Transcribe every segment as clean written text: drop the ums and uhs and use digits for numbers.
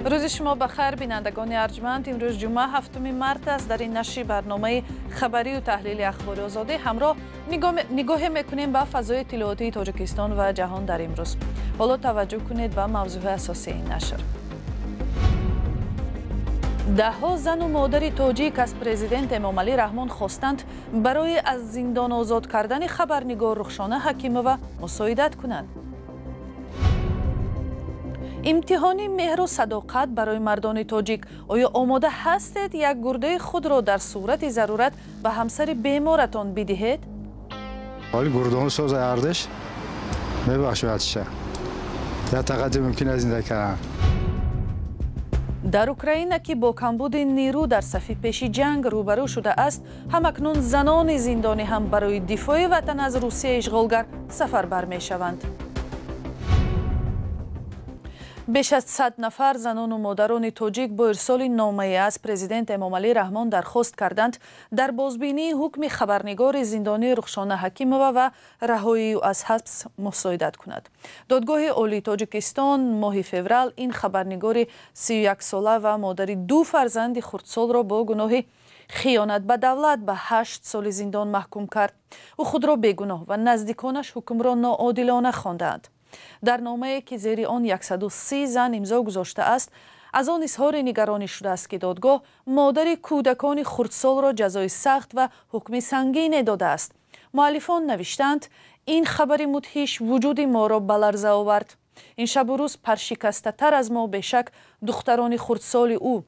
Рӯзи шумо ба хайр, бинандагони арҷманд. Имрӯз ҷумъа, 7 март аст. Дар ин нашри барномаи хабарию таҳлили Ахбори Озодӣ ҳамроҳ нигоҳе мекунем ба фазои иттилоотии Тоҷикистон ва ҷаҳон дар имрӯз. Ҳоло таваҷҷӯҳ кунед ба мавзӯи асосии ин нашр. Даҳҳо зану модари тоҷик аз президент Эмомалӣ Раҳмон хостанд, барои аз зиндон озод кардани хабарнигор Рухшона Ҳакимова мусоидат кунанд. Имтиҳони меҳру садоқат барои мардони тоҷик. Оё омода ҳастед, як гурдаи худро дар сурати зарурат ба ҳамсари беморатон бидиҳед? Ҳоли гурдаҳо соза ардаш мебахшад, я тақати мумкин аз зинда кардан. Дар Украина, ки бо камбуди нерӯ дар сафи пеши ҷанг рӯбарӯ шудааст, ҳамакнун занони зиндонӣ ҳам барои дифои ватан аз Русияи ишғолгар сафарбар мешаванд. Беш аз 100 нафар занону модарони тоҷик бо ирсоли номае аз президент Эмомалӣ Раҳмон дархост карданд, дар бозбинии ҳукми хабарнигори зиндонии Рухшона Ҳакимова ва раҳоии ӯ аз ҳабс мусоидат кунад. Додгоҳи Олии Тоҷикистон моҳи феврал ин хабарнигори 31-сола ва модари ду фарзанди хурдсолро бо гуноҳи хиёнат ба давлат ба 8 соли зиндон маҳкум кард. Ӯ худро бегуноҳ ва наздиконаш ҳукмро ноодилона хондаанд. Дар номае, ки зери он 130 зан имзо гузоштааст, аз он изҳори нигаронӣ шудааст, ки додгоҳ модари кӯдакони хурдсолро ҷазои сахт ва ҳукми сангине додааст. Муаллифон навиштанд: «Ин хабари мудҳиш вуҷуди моро ба ларза овард. Ин шабу рӯз паршикастатар аз мо, бешак, духтарони хурдсоли ӯ,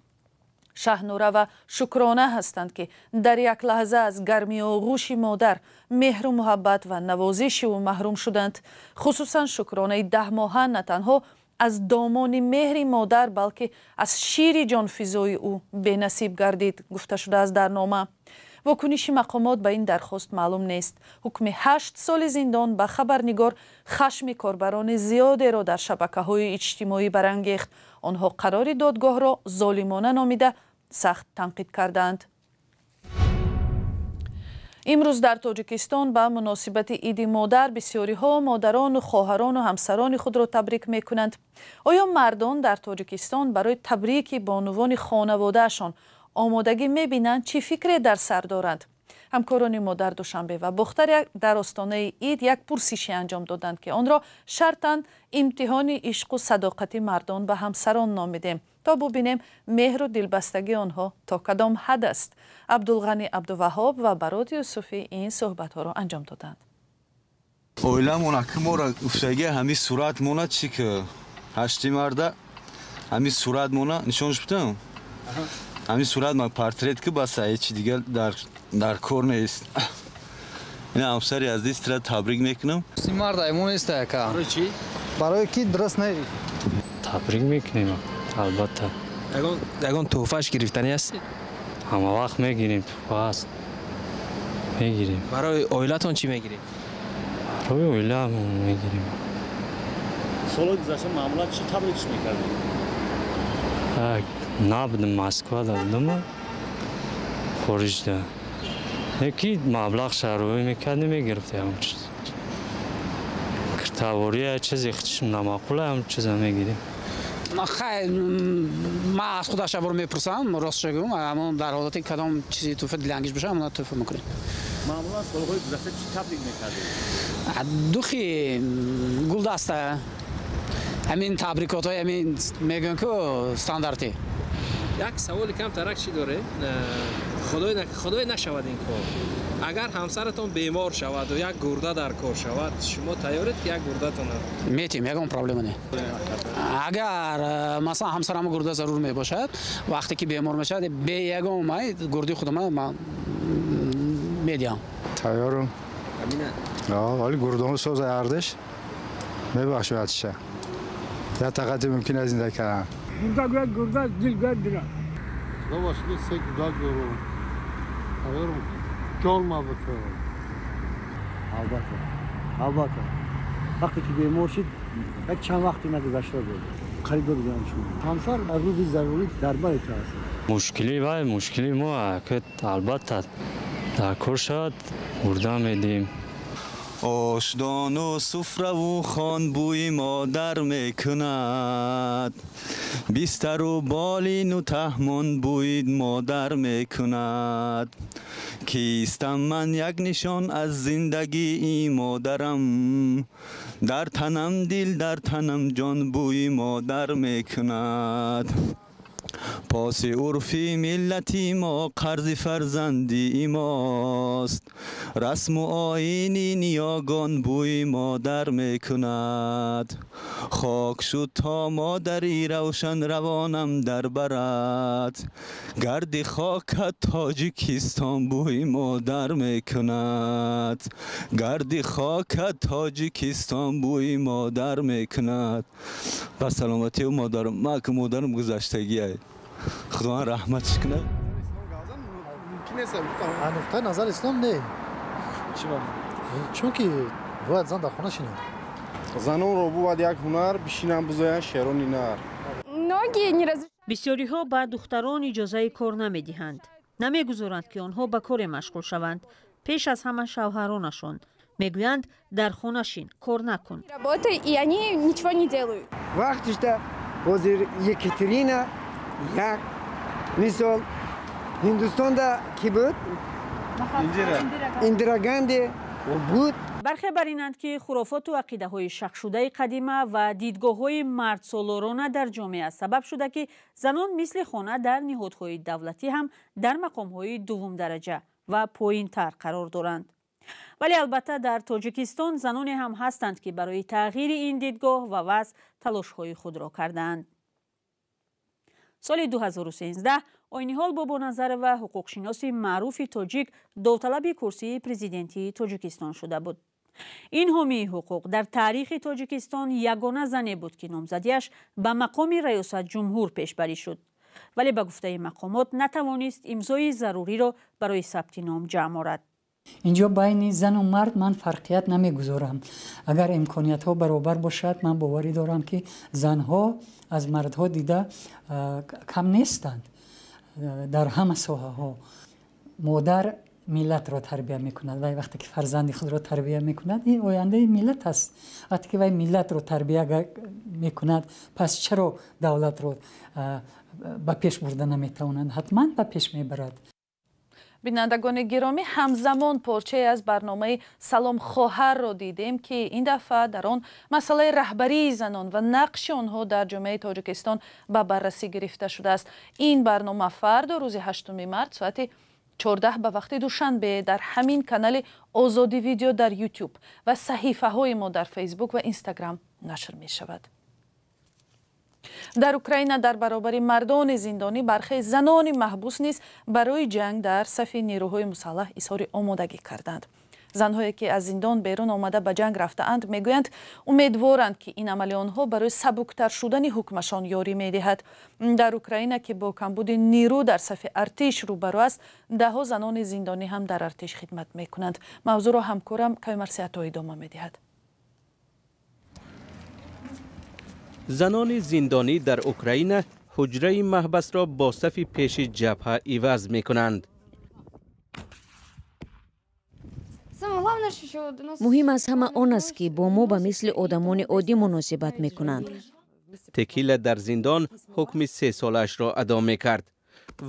Шаҳнура ва Шукрона ҳастанд, ки дар як лаҳза аз гармии оғӯши модар, меҳру муҳаббат ва навозиши ӯ маҳрум шуданд. Хусусан Шукронаи 10-моҳа на танҳо аз домони меҳри модар, балки аз шири ҷонфизои ӯ бенасиб гардид», гуфта шудааст дар нома. Вокуниши мақомот ба ин дархост маълум нест. Ҳукми 8 соли зиндон ба хабарнигор хашми корбарони зиёдеро дар шабакаҳои иҷтимоӣ барангехт. Онҳо қарори додгоҳро золимона номида, сахт танқид кардаанд. Имрӯз дар Тоҷикистон ба муносибати Иди модар бисёриҳо модарону хоҳарону ҳамсарони худро табрик мекунанд. Оё мардон дар Тоҷикистон барои табрики бонувони хонаводаашон омодагӣ мебинанд? Чӣ фикре дар сар доранд? Ҳамкорони мо дар Душанбе ва Бохтар дар остонаи ид як пурсише анҷом доданд, ки онро шартан «Имтиҳони ишқу садоқати мардон ба ҳамсарон» номидем, то бубинем, меҳру дилбастагии онҳо то кадом ҳад аст. Абдулғанӣ Абдуваҳҳоб ва Барот Юсуфӣ ин суҳбатҳоро анҷом доданд. Оиламон аки мора гуфтаги, ҳамин сурат мона чӣ ки ҳашти марда ҳамин сурат мона нишонш будам, ҳамин сурат ма портрет ки бас, ҳечи дигар дар кор нест. Ина, ҳамсари азиз, тира табрик мекунам. Мард аймон нест яка. Барои ки дуруст не. Табрик мекунем, албатта. Ягон тӯҳфаш гирифтанӣ ҳастед? Ҳама вақт мегирем, тӯҳфа аст, мегирем. Барои оилатон чӣ мегиред? Барои оиламон мегирем. Соли гузашта маъмулан чӣ табрикш мекардед? Набудам, Москвада будам, хориҷда. Яки маблағ шароӣ мекардем, мегирифтем ҳам чиз. Киртавория, чизе хичшм намаъқула, ҳам чиза мегирем. Хай, ман аз худаша бор мепурсам, ростша гӯм, аммо дар ҳолати кадом чизи тӯҳфа дилангез боша, ҳамона тӯҳфа мекунем. Маъмулан солҳои гузашта чӣ табрик мекардед? Духи, гулдаста, ҳамин табрикотҳои ҳамин мегӯям ку, стандартӣ. Як саволи камтарак чӣ дорем. Худой нашавад ин кор, агар ҳамсаратон бемор шаваду як гурда дар кор шавад, шумо тайёред, ки як гурдатона Метим, ягон проблема не. Агар масалан, ҳамсарама гурда зарур мебошад, вақте ки бемор мешавад, бе ягон май гурди худама ман медиҳам. Тайёрам, вале гурдаҳо соза ардаш мебахшад, ша я тақати мумкин аз зинда кардан. Гурда гӯяд гурда, дил гӯяд дила. Бошли, се гурда дорам, тайёрам, ҷон мабутам. Албатта, албатта, вақте ки бемор шид, як чанд вақте нагузашта буд, қариб додам. Шумо ҳамсар аз рӯзи зарурӣ дар бари ту аст. Мушкилӣ вай, мушкили мо ки, албатта, дар кор шавад, гурда медиҳем. Ошдону суфраву хон бӯи модар мекунад, бистару болину таҳмон бӯи модар мекунад. Кистам ман як нишон аз зиндагии модарам, дар танам дил, дар танам ҷон бӯи модар мекунад. Поси урфи миллати мо қарзи фарзандии мост, расму оини ниёгон бӯи модар мекунад. Хок шуд то модари равшан равонам дар барад, гарди хокат Тоҷикистон бӯи модар мекунад, гарди хокат Тоҷикистон бӯи модар мекунад. Ба саломатии модарам, ман ки модарам гузаштагиай, Худованд раҳматш кунад. Нуқтаи назари ислом не, чунки бояд зан дар хона шинад. Занонро бувад як ҳунар, бишинанд бузоянд шерони нар. Бисёриҳо ба духтарон иҷозаи кор намедиҳанд, намегузоранд, ки онҳо ба коре машғул шаванд. Пеш аз ҳама шавҳаронашон мегӯянд: дар хона шин, кор накун. Вақтишда ҳозир Екатерина як мисол, Ҳиндустонда ки буд, Индира Ганди буд. Бархе бар инанд, ки хурофоту ақидаҳои шахшудаи қадима ва дидгоҳҳои мардсолорона дар ҷомеа сабаб шуда, ки занон мисли хона дар ниҳодҳои давлатӣ ҳам дар мақомҳои дуввумдараҷа ва поинтар қарор доранд. Вале албатта дар Тоҷикистон заноне ҳам ҳастанд, ки барои тағйири ин дидгоҳ ва вазъ талошҳои худро кардаанд. Соли 2013 Ойниҳол Бобоназарова, ҳуқуқшиноси маъруфи тоҷик, довталаби курсии президентии Тоҷикистон шуда буд. Ин ҳомии ҳуқуқ дар таърихи Тоҷикистон ягона зане буд, ки номзадиаш ба мақоми раёсат ҷумҳур пешбарӣ шуд. Вале ба гуфтаи мақомот натавонист имзои заруриро барои сабти ном ҷамъ орад. Инҷо байни зану мард ман фарқият намегузорам. Агар имкониятҳо баробар бошад, ман боварӣ дорам, ки занҳо аз мардҳо дида кам нестанд дар ҳама соҳаҳо. Модар миллатро тарбия мекунад. Вай вақте ки фарзанди худро тарбия мекунад, ин ояндаи миллат аст. Вақте ки вай миллатро тарбия мекунад, пас чаро давлатро ба пеш бурда наметавонад? Ҳатман ба пеш мебарад. Бинандагони гиромӣ, ҳамзамон порчае аз барномаи Салом хоҳарро дидем, ки ин дафъа дар он масъалаи раҳбарии занон ва нақши онҳо дар ҷомеаи Тоҷикистон ба баррасӣ гирифта шудааст. Ин барнома фардо рӯзи 8 март соати 14 ба вақти Душанбе дар ҳамин канали Озодӣ видео дар Ютуб ва саҳифаҳои мо дар Фейсбук ва Инстаграм нашр мешавад. Дар Украина дар баробари мардони зиндонӣ бархе занони маҳбус низ барои ҷанг дар сафи нерӯҳои мусаллаҳ изҳори омодагӣ карданд. Занҳое ки аз зиндон берун омада ба ҷанг рафтаанд, мегӯянд, умедворанд, ки ин амали онҳо барои сабуктар шудани ҳукмашон ёрӣ медиҳад. Дар Украина, ки бо камбуди нерӯ дар сафи артиш рӯбарӯ аст, даҳҳо занони зиндонӣ ҳам дар артиш хидмат мекунанд. Мавзӯъро ҳамкорам Каюмарси Ато идома медиҳад. Занони зиндонӣ дар Украина ҳуҷраи маҳбасро бо сафи пеши ҷабҳа иваз мекунанд. Муҳим аз ҳама он аст, ки бо мо ба мисли одамони оддӣ муносибат мекунанд. Текила дар зиндон ҳукми 3 солаашро адо мекард.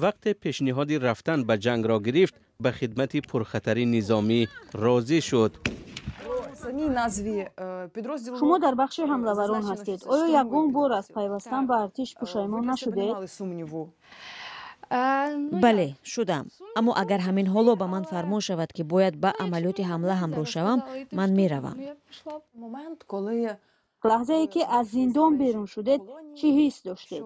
Вақте пешниҳоди рафтан ба ҷангро гирифт, ба хидмати пурхатари низомӣ розӣ шуд. Шумо дар бахши ҳамлаварон ҳастед. Оё ягон бор аз пайвастан ба артиш пушаймон нашудед? Бале, шудам, аммо агар ҳамин ҳоло ба ман фармон шавад, ки бояд ба амалиёти ҳамла ҳамроҳ шавам, ман меравам. Лаҳзае ки аз зиндон берун шудед, чӣ ҳис доштед?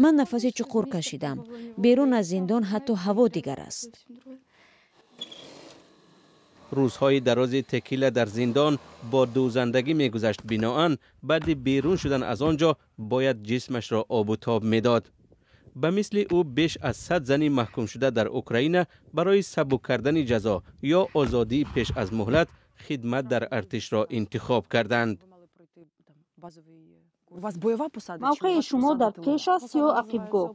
Ман нафаси чуқур кашидам. Берун аз зиндон ҳатто ҳаво дигар аст. Рӯзҳои дарози Текила дар зиндон бо дӯзандагӣ мегузашт. Биноан баъди берун шудан аз он ҷо бояд ҷисмашро обу тоб медод. Ба мисли ӯ беш аз 100 зани маҳкумшуда дар Украина барои сабук кардани ҷазо ё озодии пеш аз муҳлат хидмат дар артишро интихоб карданд. Мавқеи шумо дар пеш аст ё ақибгоҳ?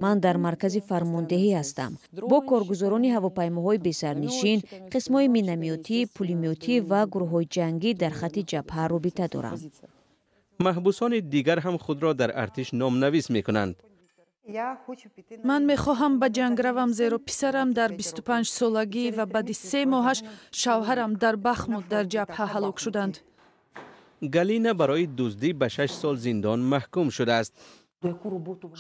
Ман дар маркази фармондеҳӣ ҳастам. Бо коргузорони ҳавопаймоҳои бесарнишин, қисмҳои миномётӣ, пулемётӣ ва гурӯҳҳои ҷангӣ дар хатти ҷабҳа робита дорам. Маҳбусони дигар ҳам худро дар артиш номнавис мекунанд. Ман мехоҳам ба ҷанг равам, зеро писарам дар 25 солагӣ ва баъди 3 моҳаш шавҳарам дар Бахмут дар ҷабҳа ҳалок шуданд. Галина барои дуздӣ ба 6 сол зиндон маҳкум шудааст.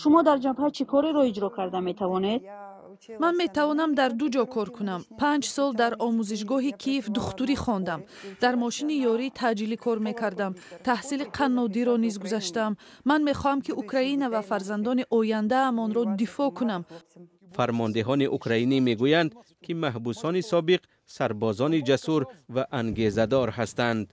Шумо дар ҷабҳа чӣ кореро иҷро карда метавонед? Ман метавонам дар 2 ҷо кор кунам. 5 сол дар омӯзишгоҳи Киев духтурӣ хондам. Дар мошини ёрии таъҷилӣ кор мекардам. Таҳсили қаннодиро низ гузаштам. Ман мехоҳам, ки Украина ва фарзандони ояндаам онро дифоъ кунам. Фармондеҳони украинӣ мегӯянд, ки маҳбусони собиқ сарбозони ҷасур ва ангезадор ҳастанд.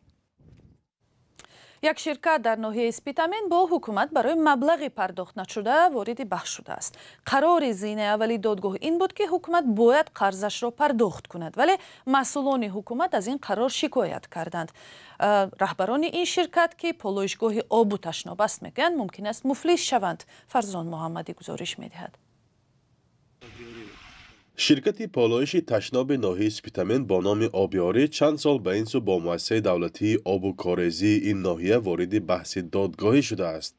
Як ширкат дар ноҳияи Спитамен бо ҳукумат барои маблағи пардохт нашуда вориди баҳс шудааст. Қарори зинаи аввали додгоҳ ин буд, ки ҳукумат бояд қарзашро пардохт кунад, вале масъулони ҳукумат аз ин қарор шикоят карданд. Раҳбарони ин ширкат, ки полоишгоҳи обу ташноб аст, мегӯянд, мумкин аст муфлис шаванд. Фарзон Муҳаммадӣ гузориш медиҳад. Ширкати полоиши ташноби ноҳияи Спитамен бо номи Обиёрӣ чанд сол ба ин сӯ бо муассисаи давлатии обу корезии ин ноҳия вориди баҳси додгоҳӣ шудааст.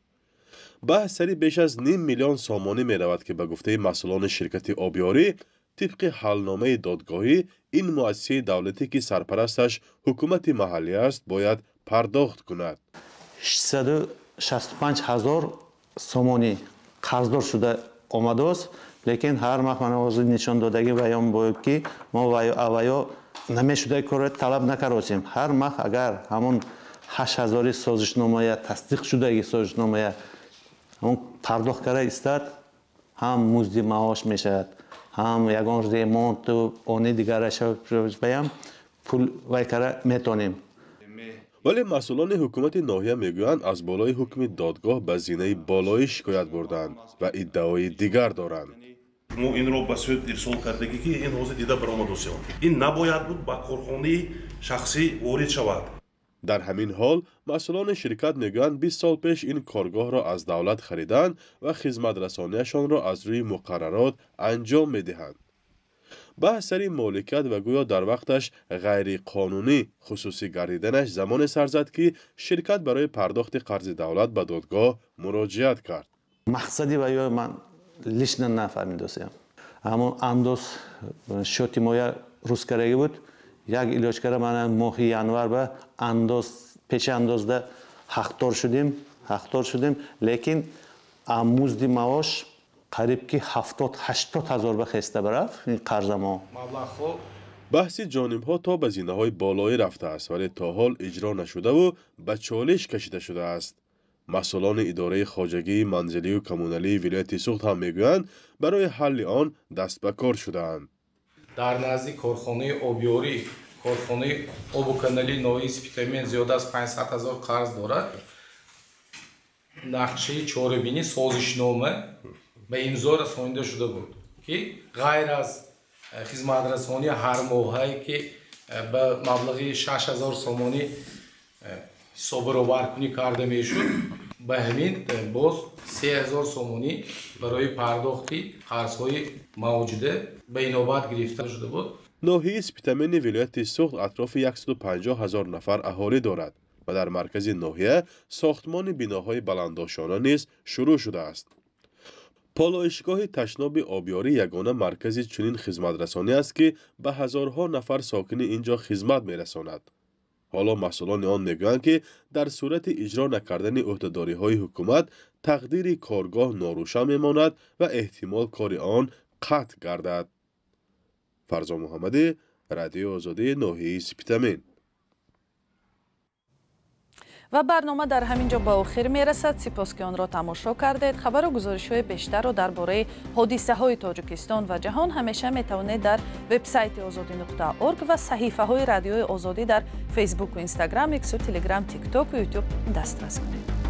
Баҳс сари беш аз 500 000 сомонӣ меравад, ки ба гуфтаи масъулони ширкати Обиёрӣ тибқи ҳалномаи додгоҳӣ ин муассисаи давлатӣ, ки сарпарасташ ҳукумати маҳаллӣ аст, бояд пардохт кунад. 665 000 сомонӣ қарздор шуда омадааст. Лекин ҳар вақт ман ҳозир нишон додагӣ баён бояд, ки мо аваё намешудаи корро талаб накардосем. Ҳар вақт агар ҳамон 8000 созишномая, тасдиқ шудаги созишномая ҳамон пардохт карда истад, ҳам музди маош мешавад, ҳам ягон ремонту они дигарашаям пул вай карда метонем. Вале масъулони ҳукумати ноҳия мегӯянд, аз болои ҳукми додгоҳ ба зинаи болоӣ шикоят бурданд ва иддаои дигар доранд. Мо инро ба суд ирсол кардагӣ, ки ин ҳозир дида баромадосем. Ин набояд буд ба корхонаи шахсӣ ворид шавад. Дар ҳамин ҳол масъулони ширкат мегӯянд, 20 сол пеш ин коргоҳро аз давлат хариданд ва хизматрасонияшонро аз рӯи муқаррарот анҷом медиҳанд. Баҳс сари моликият ва гӯё дар вақташ ғайриқонунӣ хусусӣ гардиданаш замоне сар зад, ки ширкат барои пардохти қарзи давлат ба додгоҳ муроҷиат кард. Мақсади ва ё ман лично нафаҳмидосем. Ҳамон андоз шоти моя рӯзкарагӣ буд. Як илоҷкара мана моҳи январ ба андоз пеши андозда ҳақдор шудем, лекин музди маош қариб ки 70-80 ҳазор ба хеста барафт ин қарза мо. Баҳси ҷонибҳо то ба зинаҳои болоӣ рафтааст, вале то ҳол иҷро нашудаву ба чолиш кашида шудааст. Масъулони идораи хоҷагии манзилию коммуналии вилояти Суғд ҳам мегӯянд, барои ҳалли он даст ба кор шудаанд. Дар назди корхонаи Обиёрӣ, корхонаи обу каналии ноҳияи Спитамен зиёда аз 500 000 қарз дорад. Нақшаи чорабинӣ созишнома ба имзо расонида шуда буд, ки ғайр аз хизматрасонии ҳармоҳае, ки ба маблағи 6000 сомонӣ ҳисоббаробаркунӣ карда мешуд, ба ҳамин боз 3000 сомонӣ барои пардохти қарзҳои мавҷуда ба инобат гирифта шуда буд. Ноҳияи Спитамени вилояти Суғд атрофи 150 000 нафар аҳолӣ дорад ва дар маркази ноҳия сохтмони биноҳои баландошона низ шурӯъ шудааст. Полоишгоҳи ташноби Обиёрӣ ягона маркази чунин хизматрасонӣ аст, ки ба ҳазорҳо нафар сокини ин ҷо хизмат мерасонад. Ҳоло масъулони он мегӯянд, ки дар сурати иҷро накардани ӯҳдадориҳои ҳукумат тақдири коргоҳ норӯшан мемонад ва эҳтимол кори он қатъ гардад. Фарзон Муҳаммадӣ, Радиои Озодӣ, ноҳияи Спитамен. Ва барнома дар ҳамин ҷо ба охир мерасад. Сипос, ки онро тамошо кардед. Хабару гузоришҳои бештарро дар бораи ҳодисаҳои Тоҷикистон ва ҷаҳон ҳамеша метавонед дар вебсайти озодӣ.орг ва саҳифаҳои Радиои Озодӣ дар Фейсбуку Инстаграм, Иксу, Телеграм, Тиктоку Ютуб дастрас кунед.